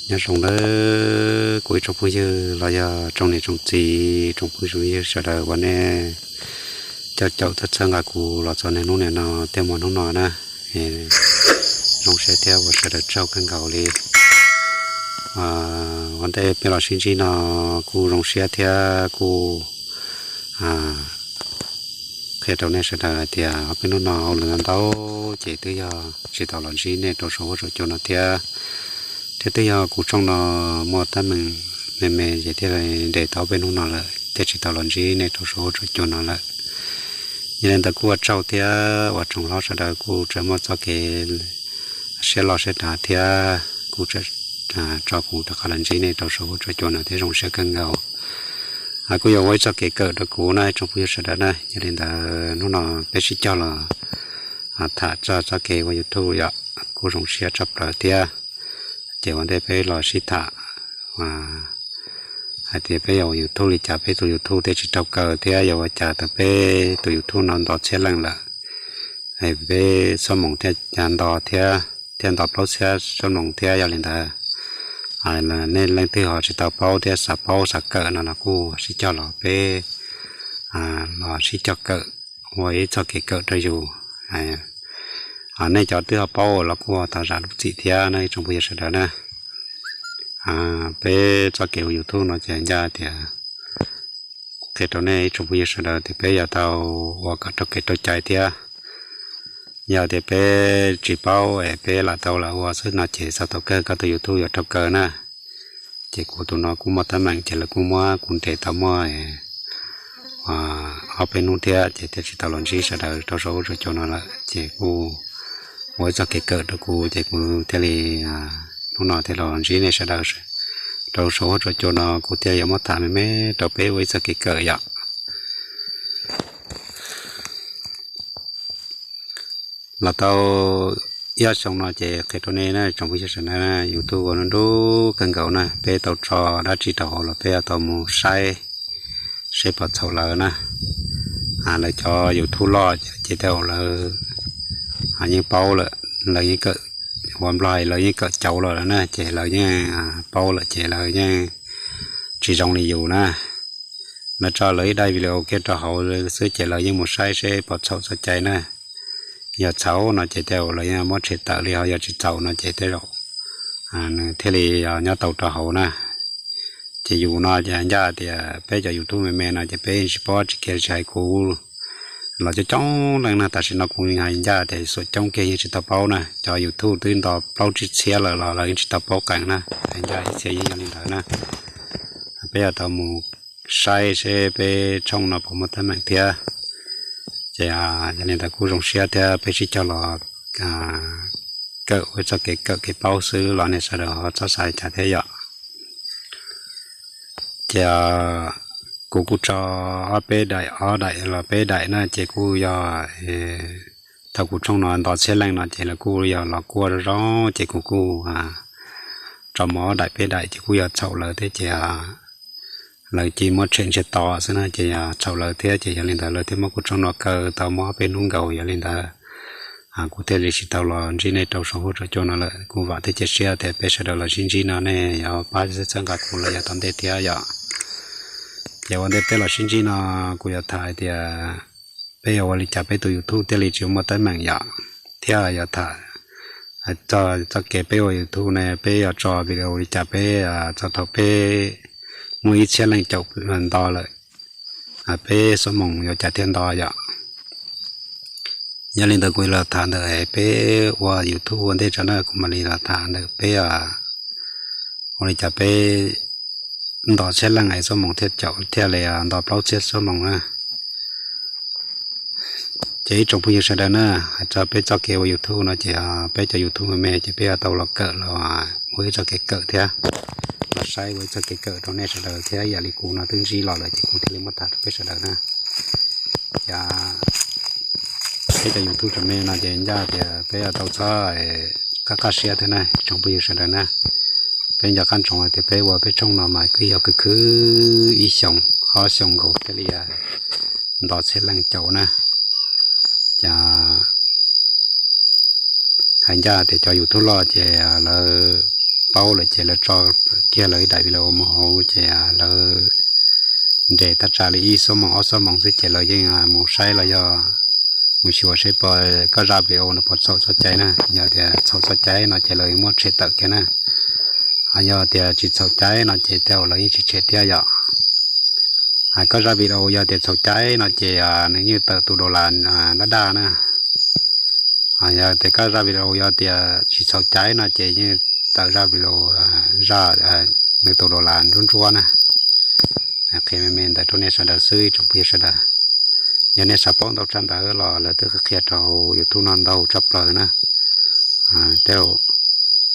Nyob zoo nawb kuv ib tsoom phooj ywg los yog tsoom niam tsoom txiv tsoom phooj ywg sawv daws uas nej coj caum txhawb nqa kuv los txog niaj hnub nim no thiab mus hnub no na. Zoo siab thiab ua sawv daws tsaug kawg nkaus li. Ua ntej peb los sib ntsib no kuj zoo siab thiab kuj qhia rau nej sawv daws hais tias ob peb hnub no ua lwm ntau ces twb yog tsis tau los ntsib nej rau saum huab saum cua no thiab. Thiab twb yog kuv tshooj no muaj teeb meem me me ces thiaj li nres tau ob peb hnub no lawm thiaj tsis tau los ntsib nej rau saum huab saum cua no lawm. Yog li ntawd kuj ua tsaug thiab uas tsoom hlob sawv daws kuj tseem muaj txoj kev siab loj siab dav thiab kuj tseem tso kuv rov qab los ntsib nej rau saum huab saum cua no thiab zoo siab kawg nkaus. Kuj yog ua ib txoj kev kawm rau kuv na tsoom phooj ywg sawv daws na. Yog li ntawd hnub no peb sib cog los tham txog txoj kev ua YouTube yom, kuj zoo siab tshaj plaws thiab. Ces ua ntej peb los sib tham hais tias peb yuav ua YouTube li cas peb tus YouTube thiaj tsis raug kaw thiab yuav ua cas thaum peb tus YouTube no nto txhiab leej lawm, peb xuab moos thiaj nto thiab, thiaj nto plaub txhiab xuab moos thiab. Yog li ntawd nej leej twg ho tsis tau paub thiab xav paub xav kawm no los kuj sib cog los peb los sib cog kawm, ua ib txoj kev kawm rau yus. Nej cov twb ho paub los kuj thov zam lub txim thiab no ib tsoom phooj ywg sawv daws na. Peb txoj kev ua YouTube no ces ncaj tias kuv qhia rau nej ib tsoom phooj ywg sawv daws tias peb yuav tau ua kom raug kev raug cai thiab. Yog tias peb tsis paub es peb lam tau lam ua xwb no ces txog thaum kawg koj tus YouTube yuav raug kaw na. Ces kuv tus no kuj muaj teeb meem ces lawv kuj muab kuv nres tau muaj ob peb hnub thiab ces thiaj tsis tau los ntsib sawv daws rau saum huab saum cua no lawm ces kuj ua ib txoj kev kawm rau kuv ces kuv thiaj li hnub no thiaj los ntsib nej sawv daws rau saum huab saum cua no kuv thiaj yuav muab tham me me rau peb ua ib txoj kev kawm yom. Los tau ib ob xyoo no ces qhia rau nej na tsoom phooj ywg sawv daws na, YouTube ua nruj nruj kawg nkaus na, peb tau tso dab tsi rau hauv los peb yuav tau mus saib seb puas txhaum lawv na. Lawv cov YouTube loj ces tej zaum lawv yeej paub lawm, lawv yeej kawm, ua Nplog lawv yeej kawm cauv los lawm na ces lawv yeej paub lawm ces lawv yeej tsis zoo li yus na. Lawv tso lawv ib daim video kiag rau hauv xwb ces lawv yeej mus saib seb puas txhaum txoj cai na. Yog txhaum no ces tej zaum lawv yeej muab tshem tawm li, ho yog tsis txhaum no ces tej zaum nws thiaj li nyob tau rau hauv na. Ces yus no ces ncaj tias peb cov YouTube me me no ces peb yeej tsis paub tsis kiag tsis hais kuv los coob coob leej na, tam sim no kuv hais ncaj tias xuam coob kiag yeej tsis tau paub na, cov YouTube twb nto plaub tsib txhiab lawm los lawv yeej tsis tau paub qees na, hais ncaj ib txhia yeej yog li ntawd na. Peb yuav tau mus saib seb peb tshooj no puas muaj teeb meem thiab. Ces yog li ntawd kuj zoo siab thiab peb sib cog los kawm ua txoj kev kawm kev paub xwb los nej sawv daws ho txhob xav li cas thiab yom. Ces kuv kuj tso ob peb daim, ob daim los peb daim na ces kuj yog thaum kuv tshooj no nto txhiab leej no ces lawv kuj yog los kuaj zoo zoo ces kuv kuj tso mus ob daim peb daim ces kuj yog txhaum lawv thiab ces lawv cia muab tshem ntsiag to xwb na ces yog txhaum lawv thiab ces yog li ntawd lawv thiaj muab kuv tshooj no kaw tau muaj ob peb hnub nkaus. Yog li ntawd kuv thiaj li tsis tau los ntsib nej rau saum huab saum cua no lawm. Kuv vam thiab cia siab tias peb sawv daws los sib ntsib no nej yuav pab txhawb nqa kuv los yav tom ntej thiab yom. Ces ua ntej peb los sib ntsib no kuv yuav tham hais tias peb yuav ua li cas peb tus YouTube thiaj li tsis muaj teeb meem yom, thiab yuav tham txog txoj kev peb ua YouTube ne peb yuav tso video li cas peb txog thaum peb muaj ib txhiab leej caum nto lawm, peb xuab moos yuav cas thiaj nto yom. Yog li ntawd kuv los tham ntawm peb ua YouTube ua ntej tso na, kuv mam li los tham ntawm peb ua li cas peb nto txhiab leej xuab moos thiaj caum thiaj li nto plaub txhiab xuab moos na. Ces ib tsoom phooj ywg sawv daws na, hais txog peb txoj kev ua YouTube no ces peb cov YouTube me me ces peb yuav tau los kawm los ua ib txoj kev kawm thiab los saib ua ib txoj kev kawm rau nej sawv daws thiab. Yam li kuv no twb ntsib los lawm ces kuv thiaj li muab tham rau peb sawv daws na. Ces peb cov YouTube tseem me no ces ncaj tias peb yuav tau txhob qab qab siab thiab na tsoom phooj ywg sawv daws na. Peb nco qab ntsoov hais tias peb ua peb tshooj no mas kwv yog khwv khwv ib xyoos ob xyoos nkaus thiaj li nto txhiab leej caum na. Ces hais ncaj tias cov YouTube loj ces lawv paub lawm ces lawv tso kiag lawv ib daim video mus hauv ces lawv nres thaj tsam li ib xuab moos ob xuab moos xwb ces lawv yeej mus saib los yog mus xyuas seb puas koj zaj video no puas txhaum txoj cai na. Yog tias txhaum txoj cai no ces lawv muab tshem tawm kiag na. Yog tias tsis txhaum cai no ces tej zaum lawv yeej tsis tshem thiab yom. Koj zaj video yog tias txhaum cai no ces nws yeej tawm tus dollar daj daj na. Yog tias koj zaj video yog tias tsis txhaum cai no ces yeej tawm zaj video, zaj, nws tus dollar ntsuab ntsuab na. Qhia me me ntawd rau nej sawv daws xwb ib tsoom phooj ywg sawv daws. Yog nej xav paub ntau tshaj ntawd los lawv twb qhia rau YouTube no ntau tshaj plaws na. Tej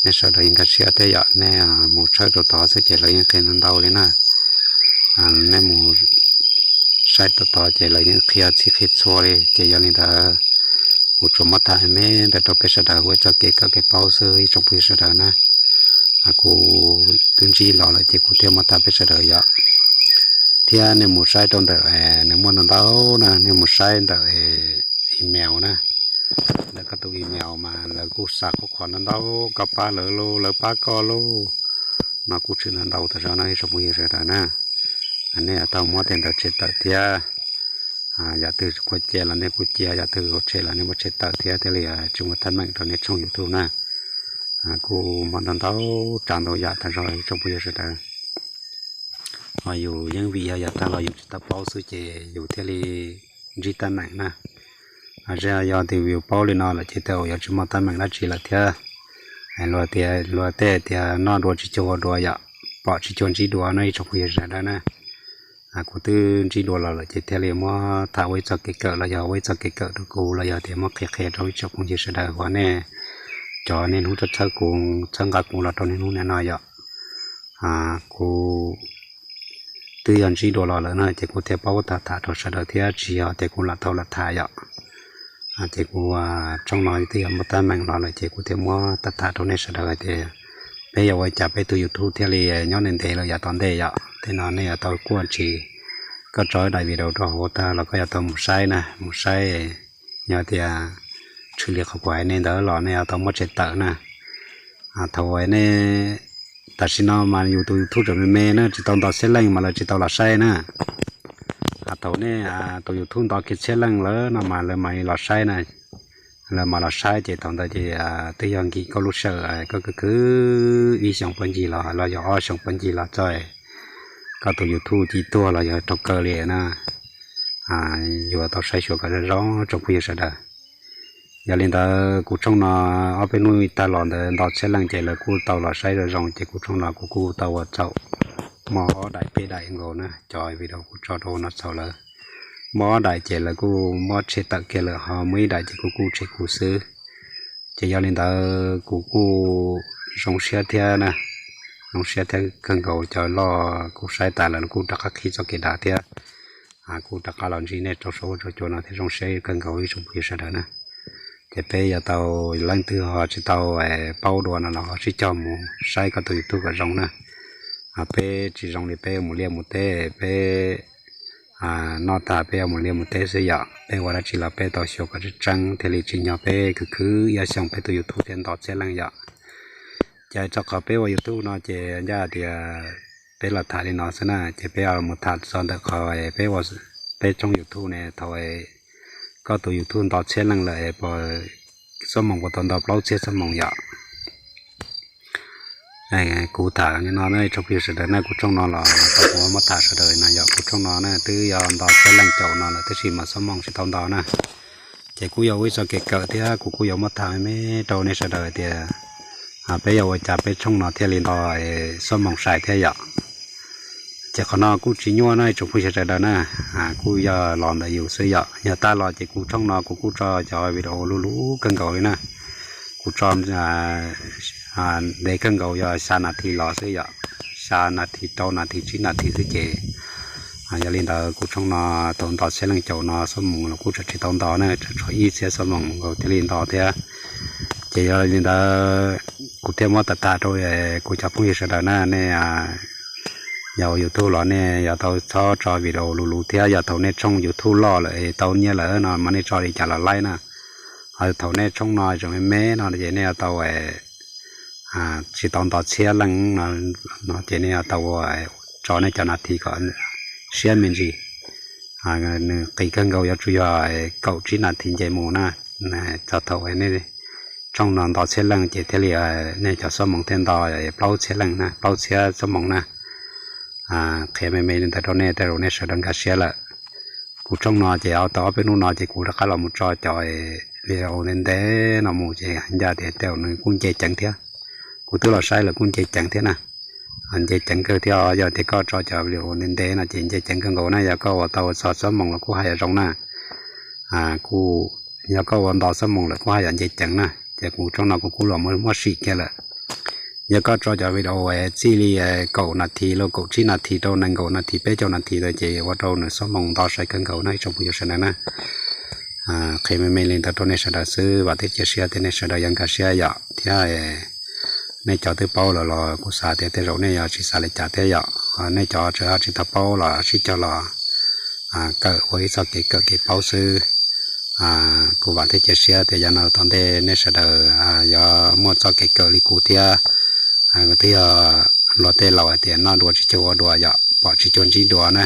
nej sawv daws yeej nkag siab thiab yom, nej mus tshawb rau tod xwb ces lawv yeej qhia ntau ntau li na. Nej mus saib tod tod ces lawv yeej qhia txhij qhia txhua li ces yog li ntawd kuv tsuas muab tham me ntawd rau peb sawv daws ua ib txoj kev kawm kev paub xwb ib tsoom phooj ywg sawv daws na. Kuv twb ntsib los lawm ces kuv thiaj muab tham peb sawv daws yom. Thiab nej mus saib rau ntawm, nws muaj ntau ntau na, nej mus saib ntawm email na. Ntawm koj tus email mas lawv kuj xa qhuab qhuas ntau ntau, koj pab lawv lauj, lawv pab koj lauj, no kuj tshwm ntau ntau tas zog no ib tsoom phooj ywg sawv daws na. Nej yuav tau muab tej ntawd tshem tawm thiab. Yam twg kuj cia los nej kuj cia, yam twg tshem los nej muab tshem tawm thiab thiaj li tsis muaj teeb meem rau nej tshooj YouTube na. Kuj muaj ntau ntau tsav ntau yam tas zog ib tsoom phooj ywg sawv daws. Ho yus yeej vim yog yav tag los yus tsis tau paub xwb ces yus thiaj li ntsib teeb meem na. Zej yog tias yus paub li no lawm ces tej zaum yuav tsis muaj teeb meem dab tsi lawm thiab. Luag tias, luag tej tias noj dua tsis cuag ua dua yom, pom tsis cuag ntsib dua no ib tsoom phooj ywg sawv daws na. Kuv twb ntsib dua los lawm ces thiaj li muab tham ua ib txoj kev kawm los yog ua ib txoj kev kawm rau kuv los yog tias muab qhia qhia rau ib tsoom phooj ywg sawv daws uas nej cov niaj hnub txhawb txhawb kuv, txhawb nqa kuv los rau niaj hnub niaj no yom. Kuv twb yog ntsib dua los lawm no ces kuv thiaj paub tham tham rau sawv daws thiab tsis yog tias kuv lam tau lam tham yom. Ces kuv tshooj no twb yog muaj teeb meem los lawm ces kuv thiaj muab tham tham rau nej sawv daws hais tias peb yuav ua cas peb tus YouTube thiaj li nyob ntev ntev lawm yav tom ntej yom. Tej no nej yuav tau kuaj ntsis, koj tso daim video rau hauv tag los koj yuav tau mus saib na, mus saib. Yog tias tshwm li qhov kuv hais nej ntawd los nej yuav tau muab tshem tawm na. Thaum nej, tam sim no mas yus tus YouTube tseem me me na, tsis tau nto txhiab leej mas lawv tsis tau los saib na. Thaum nej tus YouTube nto kiag txhiab leej lawm no mas lawv mam li los saib na. Lawv mam los saib ces thaum ntawd ces twb yog nkim koj lub sij hawm koj khwv khwv ib xyoos pab ncig los los yog ob xyoos pab ncig los txog koj tus YouTube ci tuag los yog raug kaw li na. Yuav tau saib xyuas kom zoo zoo tsoom phooj ywg sawv daws. Yog li ntawd kuv tshooj no ob peb hnub tag los ntawd nto txhiab leej ces lawv kuj tau los saib zoo zoo ces kuv tshooj no kuv kuj tau ua txhaum muaj ob daim peb daim nkaus na, cov video kuv tso rau no txhaum lawm. Muaj ob daim ces lawv kuj muab tshem tawm kiag lawm, ho muaj ib daim ces kuv kuj tshem kuv xwb. Ces yog li ntawd kuv kuj zoo siab thiab na, zoo siab thiab kawg nkaus, cov loj kuj saib tas lawm kuj rov qab qhib txoj kev dav thiab. Kuj rov qab los ntsib nej rau saum huab rau cua no thiab zoo siab kawg nkaus ib tsoom phooj ywg sawv daws na. Ces peb yuav tau, leej twg ho tsis tau paub dua no los ho sib cog mus saib koj tus YouTube kom zoo na. Peb tsis zoo li peb mus liaj mus teb, peb noj tag peb yuav mus liaj mus teb xwb yom, peb ua dab tsi los peb tau xyuas kom tseeb tseeb thiaj li tsim nyog peb khwv khwv ib ob xyoos peb tus YouTube thiaj nto txhiab leej yom. Ces txog qhov peb ua YouTube no ces ncaj tias peb los tham li no xwb na, ces peb mus tham txog ntawm qhov peb ua, peb tshooj YouTube ne thaum koj tus YouTube nto txhiab leej lawm es xuab moos puas tau nto plaub txhiab xuab moos yom. Kuv tham li no ne tsoom phooj ywg sawv daws na, kuv tshooj no los tau kuv muab tham sawv daws no yog kuv tshooj no na twb yog nto txhiab leej caum no lawm tab sis mas xuab moos tsis tau nto na. Ces kuj yog ua ib txoj kev kawm thiab kuv kuj yuav muab tham me me rau nej sawv daws hais tias peb yuav ua cas peb tshooj no thiaj li nto xuab moos sai thiab yom. Ces qhov no kuj tsis nyuaj no tsoom phooj ywg sawv daws na, kuj yog los ntawm yus xwb yom. Yog tag los ces kuv tshooj no kuv kuj tso cov video luv luv kawg nkaus li na. Kuv tso ntev kawg nkaus yog xya nas this los xwb yom, xya nas this rau nas this tsib nas this xwb ces yog li ntawd kuv tshooj no tau nto txhiab leej caum no xuab moos los kuj tseem tsis tau nto na, tseem tshuav ib txhiab xuab moos nkaus thiaj li nto thiab. Ces yog li ntawd kuv thiaj muab tham tham rau kuv cov phooj ywg sawv daws na, nej yog ua YouTube los nej yuav tau txhob tso video luv luv thiab, yog thaum nej tshooj YouTube loj lawm tau nyiaj lawm no mas nej tso li cas los laib na. Ho thaum nej tshooj no tseem me me no ces nej yuav tau tsis tau nto txhiab leej no, ces nej yuav tau ua, tso nej cov nas this kom siab me ntsis. Nws qis kawg nkaus yuav tsum yog kaum tsib nas this nce mus na. Txog thaum nej tshooj no nto txhiab leej ces thiaj li nej cov xuab moos thiaj nto plaub txhiab leej na, plaub txhiab xuab moos na. Qhia me me li ntawd rau nej tej zaum nej sawv daws nkag siab lawm. Kuv tshooj no ces tau ob peb hnub no ces kuv rov qab los mus tso cov video ntev ntev no mus ces ncaj tias tej zaum nws kuj nce ceev thiab. Kuv twb los saib lawm kuj nce ceev thiab na. Nce ceev kawg thiab, yog tias koj tso cov video ntev ntev no ces nce ceev kawg nkaus na. Yog koj ua tau txog xuab moos los kuj haj yam zoo na. Kuj, yog koj ua nto xuab moos lawm kuj haj yam nce ceev na. Ces kuv tshooj no kuv kuj los muab sim kiag lawm. Yog koj tso cov video txij li kaum nas this los kaum tsib nas this rau nees nkaum nas this peb caug nas this ntawd ces ua rau nws xuab moos nto sai kawg nkaus na ib tsoom phooj ywg sawv daws na. Qhia me me li ntawd rau nej sawv daws xwb, vam thiab cia siab tias nej sawv daws yuav nkag siab yom. Thiab nej cov twb paub lawm los kuv xav tias tej zaum nej yuav tsis xav li cas thiab yom. Nej cov tseem ho tsis tau paub los sib cog los kawm ua ib txoj kev kawm kev paub xwb. Kuv vam thiab cia siab tias yav no tom ntej nej sawv daws yuav muaj txoj kev kawm li kuv thiab. Twb yog luag tej laus hais tias noj dua tsis cuag ua dua yom, pom tsis cuag ntsib dua na.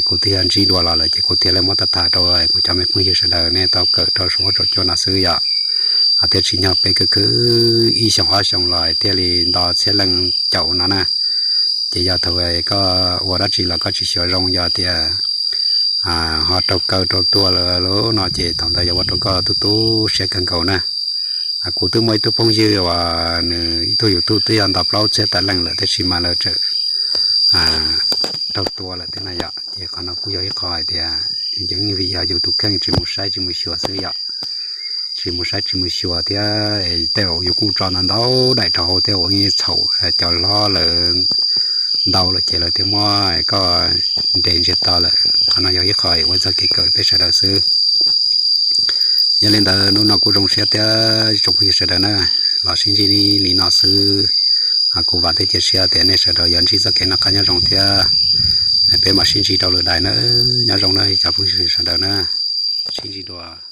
Kuv twb yog ntsib dua los lawm ces kuv thiaj li muab tham tham rau kuv cov me phooj ywg sawv daws nej tau kawm rau saum huab saum cua no xwb yom. Thiab tsim nyog peb khwv khwv ib xyoos ob xyoos los thiaj li nto txhiab leej caum no na. Ces yog thaum koj ua dab tsi los koj tsis xyuas zoo, yog tias ho raug kaw raug tua lawm no ces thaum ntawd yuav ua rau koj tu tu siab kawg nkaus na. Kuv twb muaj ib tug phooj ywg uas nws ib tug YouTube twb yog nto plaub txhiab tawm leej lawm tab sis mas lawv tseem raug tua lawm thiab na yom. Ces qhov no kuj yog ib qho hais tias yeej vim yog yus tus kheej tsis mus saib tsis mus xyuas xwb yom. Tsis mus saib tsis mus xyuas thiab tej zaum yus kuj tso ntau ntau daim rau hauv thiab ua txhaum cov hlob lawv ntau lawm ces lawv thiaj muab koj nres ntsiag to lawm. Qhov no yog ib qho ua txoj kev kawm peb sawv daws xwb. Yog li ntawd hnub no kuj zoo siab thiab tsoom phooj ywg sawv daws na, los sib ntsib li no xwb. Kuv vam thiab cia siab tias nej sawv daws yuav ntsib txoj kev noj qab nyob zoo thiab. Peb mam sib ntsib rau lwm daim na. Nyob zoo na cov phooj ywg sawv daws na. Sib ntsib dua.